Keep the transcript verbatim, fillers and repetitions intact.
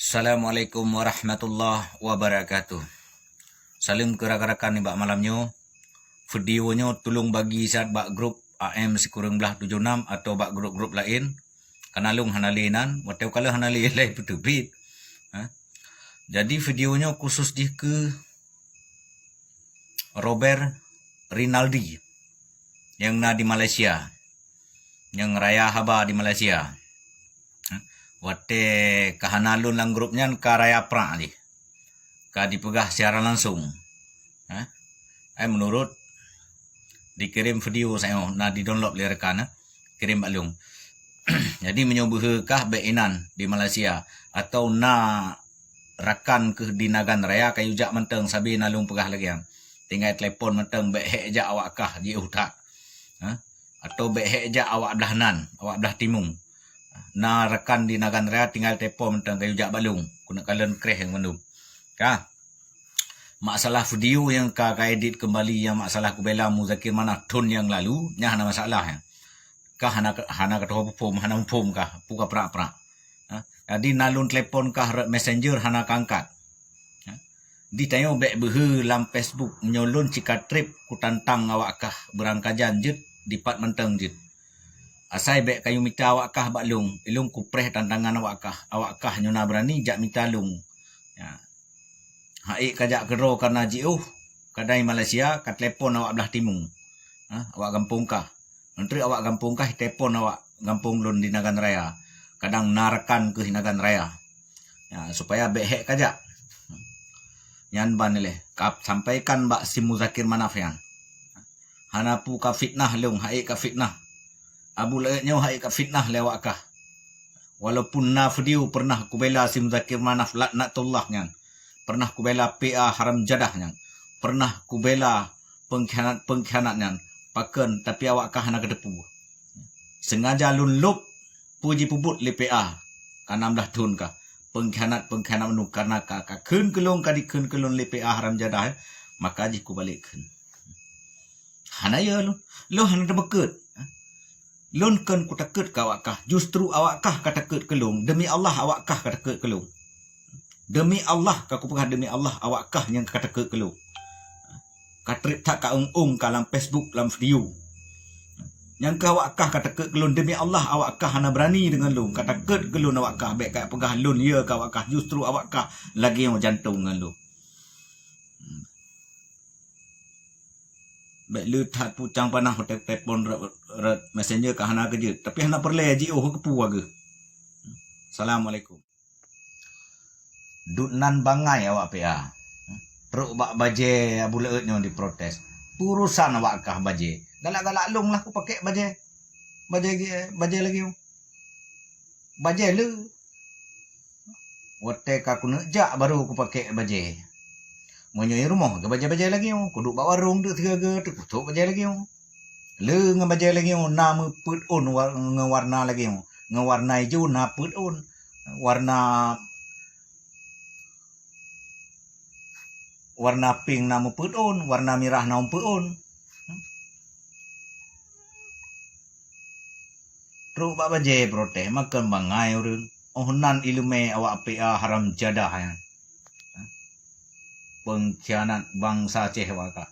Assalamualaikum warahmatullahi wabarakatuh. Saleuem keu rakan-rakan nibak malam nyoe. Video nyoe tulông bagi siat bak grup A M sikureueng blaih tujoh nam atau bak grup-grup laén. Kana lôn hana lé nan, watèe ka lheueh hana lé lé peuteubiet. Ha? Jadi video nyoe khusus jih keu Robert Rinaldi nyang na di Malaysia, nyang raya haba di Malaysia. Watèe ka hana lôn lam grup nyan ka raya prak jih, ka jipeugah siaran langsung. Ha? Ai meunurot dikirém video sayoe na di-download lé rakan, ha? Kirém bak lôn. Jadi meunyoe beuhe kah bèk inan di Malaysia atau na rakan keuh di Nagan Raya kayue jak mantong sabe na lôn peugah lagèe nyan. Tinggai telepon mantong bèk hék jak awak kah jiôh that. Ha? Atau bèk hék jak awak blah nan, awak blah timu. Na rakan di Nagan Raya tinggai telepon mantong kayue jak bak lôn. Keuneuk kalon kreh nyang mandum. Ka. Masalah video nyang ka, ka edit keumbali nyang masalah kubela Muzakir Manaf thon nyang lalu, nyan hana masalah nyan. Kah hana, hana keutoe muphom, hana muphom kah, peue ka prak-prak. Ha? Jadi na lôn telepon kah rot messenger hana ka angkat. Ha? Di tanyoe bèk beuhe lam Facebook, meunyoe lôn cit ka trép kutantang awak kah beurangkajan jeuet, dipat mantong jeuet. Asai bèk kayue mita awak kah bak lôn, ilôn kupreh tantangan awak kah. Awak kah nyoe na beurani jak mita lôn. Ya. Hana ék ka jak keudroe kareuna jiôh, kadang di Malaysia ka telepon awak blah timu. Ha, awak gampông kah. Meuntreuk awak gampông kah telepon awak gampông lôn di Nagan Raya. Kadang na rakan keuh di Nagan Raya. Ya, supaya bèk hék ka jak. Nyan ban ilèe, ka sampaikan bak si Muzakir Manaf nyan. Hana peue ka fitnah lôn, hana ék ka fitnah. Abu Laôt nyoe hana ék ka fitnah lé awak kah. Walaupun na video pernah kubela si Muzakir Manaf laknatullah nyan. Pernah kubela P A haram jadah nyan. Pernah kubela pengkhianat-pengkhianat nyan. Pakon, tapi awak kah hana kateupeue. Sengaja lôn lôb peue jipeubuet lé P A. Ka nam blah thon kah. Pengkhianat-pengkhianat meunurot kareuna ka, ka kheun keu lôn, ka dikheun keu lôn lé P A haram jadah, eh. Maka jih kubalek kheun. Hana ya lôn. Lôn hana teumeukeut. Lôn kon kutakot keu awak kah. Justru awak kah ka takot keu lôn. Demi Allah awak kah ka takot keu lôn. Demi Allah ka kupeugah, demi Allah awak kah nyang ka takot keu lôn. Ka trép that ka ong-ong ka lam Facebook, lam video. Nyang keu awak kah ka takot keu lôn, demi Allah awak kah hana beurani deungon lôn. Ka takot keu lôn awak kah, bèk ka peugah lôn ya keu awak kah, justru awak kah lagèe nyoe jantông ngon lôn. Bèk le that pucang panah telepon rot, rot messenger ka hana keujeuet. Tapi hana peureulèe jiôh keupeue geuh. Assalamualaikum. Dum nan bangai awak P A. Trok bak bajèe Abu Laôt nyoe diprotes. Urosan awak kah bajèe. Galak-galak lôn lah kupakèk bajèe. Bajèe, bajèe lagèe nyoe. Bajèe le. Watèe ka keuneuk jak baru kupakèk bajèe. Meunyoe i rumoh, keu bajèe-bajèe lagèe nyoe, kuduek bak warông deuek sigoe-goe, teuputôk bajèe lagèe nyoe. Le ngon bajèe lagèe nyoe, na meupeuet ôn wa-, ngon warna lagèe nyoe. Ngon warna ijo na peuet ôn. Warna, warna pink na meupeuet ôn, warna mirah na meupeuet ôn. Trok bak bajèe protes, makon bangai ureueng. Oh nan ileumèe awak P A haram jadah nyan. Pengkhianat bansa Aceh awak kah.